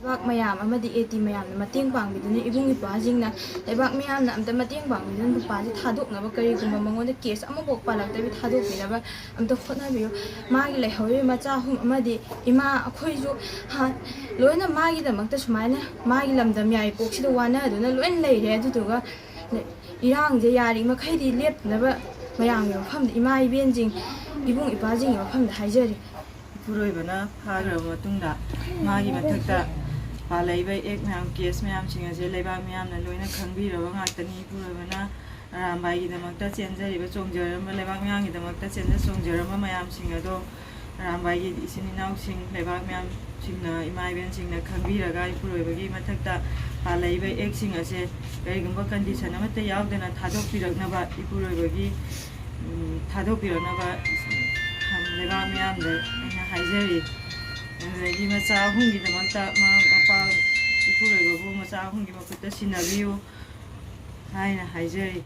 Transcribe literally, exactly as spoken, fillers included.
ꯂꯩꯕꯥꯛ ꯃꯌꯥꯝ ꯑꯃꯗꯤ ꯑꯦ ꯇꯤ ꯃꯌꯥꯝꯅ ꯃꯇꯦꯡ ꯄꯥꯡꯕꯤꯗꯨꯅ, ꯏꯕꯨꯡ ꯏꯄ꯭ꯋꯥꯁꯤꯡꯅ, ꯂꯩꯕꯥꯛ ꯃꯤꯌꯥꯝꯅ ꯑꯝꯇ ꯃꯇꯦꯡ ꯄꯥꯡꯕꯤꯗꯨꯅ ꯅꯨꯄꯥꯁꯦ ꯊꯥꯗꯣꯛꯅꯕ, ꯀꯔꯤꯒꯨꯝꯕ ꯃꯉꯣꯟꯗ ꯀꯦꯁ ꯑꯃꯐꯥꯎ ꯄꯥꯜꯂꯛꯇꯕꯤ ꯊꯥꯗꯣꯛꯄꯤꯅꯕ ꯑꯝꯇ ꯍꯣꯠꯅꯕꯤꯌꯨ꯫ ꯃꯥꯒꯤ ꯂꯩꯍꯧꯔꯤꯕ ꯃꯆꯥ ꯑꯍꯨꯝ ꯑꯃꯗꯤ ꯏꯃꯥ ꯑꯩꯈꯣꯏꯁꯨ ꯍꯥꯟ-, ꯂꯣꯏꯅ ꯃꯥꯒꯤꯗꯃꯛꯇ ꯁꯨꯃꯥꯏꯅ ꯃꯥꯒꯤ ꯂꯝꯗꯝ ꯌꯥꯏꯔꯤꯄꯣꯛꯁꯤꯗ ꯋꯥꯅꯗꯨꯅ ꯂꯣꯏꯅ ꯂꯩꯔꯦ꯫ ꯑꯗꯨꯗꯨꯒ ꯏꯔꯥꯡꯁꯦ ꯌꯥꯔꯤꯃꯈꯩꯗꯤ ꯂꯦꯞꯅꯕ ꯃꯌꯥꯝꯒꯤ ꯃꯐꯝꯗ, ꯏꯃꯥ ꯏꯕꯦꯟꯁꯤꯡ, ꯏꯕꯨꯡ ꯏꯄ꯭ꯋꯥꯁꯤꯡꯒꯤ ꯃꯐꯝꯗ ꯍꯥꯏꯖꯔꯤ꯫ ꯏꯄꯨꯔꯣꯏꯕꯅ ꯐꯥꯈ꯭ꯔꯕ ꯃꯇꯨꯡꯗ ꯃꯥꯒꯤ ꯃꯊꯛꯇ ꯄꯥꯜꯂꯛꯏꯕ ꯑꯦꯛ ꯃꯌꯥꯝ, ꯀꯦꯁ ꯃꯌꯥꯝꯁꯤꯡ ꯑꯁꯦ ꯂꯩꯕꯥꯛ ꯃꯤꯌꯥꯝꯅ ꯂꯣꯏꯅ ꯈꯪꯕꯤꯔꯕ ꯉꯥꯛꯇꯅꯤ꯫ ꯏꯄꯨꯔꯣꯏꯕꯅ ꯑꯔꯥꯝꯕꯥꯏꯒꯤꯗꯃꯛꯇ ꯆꯦꯟꯖꯔꯤꯕ, ꯆꯣꯡꯖꯔꯝꯕ, ꯂꯩꯕꯥꯛ ꯃꯤꯌꯥꯝꯒꯤꯗꯃꯛꯇ ꯆꯦꯟꯖ ꯆꯣꯡꯖꯔꯝꯕ ꯃꯌꯥꯝꯁꯤꯡ ꯑꯗꯣ ꯑꯔꯥꯝꯕꯥꯏꯒꯤ ꯏꯆꯤꯟ ꯏꯅꯥꯎꯁꯤꯡ, ꯂꯩꯕꯥꯛ ꯃꯤꯌꯥꯝꯁꯤꯡꯅ, ꯏꯃꯥ ꯏꯕꯦꯟꯁꯤꯡꯅ ꯈꯪꯕꯤꯔꯒ ꯏꯄꯨꯔꯣꯏꯕꯒꯤ ꯃꯊꯛꯇ ꯄꯥꯜꯂꯛꯏꯕ ꯑꯦꯛꯁꯤꯡ ꯑꯁꯦ ꯀꯔꯤꯒꯨꯝꯕ ꯀꯟꯗꯤꯁꯟ ꯑꯃꯠꯇ ꯌꯥꯎꯗꯅ ꯊꯥꯗꯣꯛꯄꯤꯔꯛꯅꯕ ꯏꯄꯨꯔꯣꯏꯕꯒꯤ, ꯎꯝ, ꯊꯥꯗꯣꯛꯄꯤꯔꯛꯅꯕ ꯂꯩꯕꯥꯛ ꯃꯤꯌꯥꯝꯗ ꯑꯩꯅ ꯍꯥꯏꯖꯔꯤ꯫ ꯑꯗꯨꯗꯒꯤ ꯃꯆꯥ ꯑꯍꯨꯝꯒꯤꯗꯃꯛꯇ ꯃꯃꯥ ꯃꯄꯥ ꯏꯄꯨꯔꯣꯏꯕꯕꯨ ꯃꯆꯥ ꯑꯍꯨꯝꯒꯤ ꯃꯈꯨꯠꯇ ꯁꯤꯟꯅꯕꯤꯌꯨ ꯍꯥꯏꯅ ꯍꯥꯏꯖꯔꯤ꯫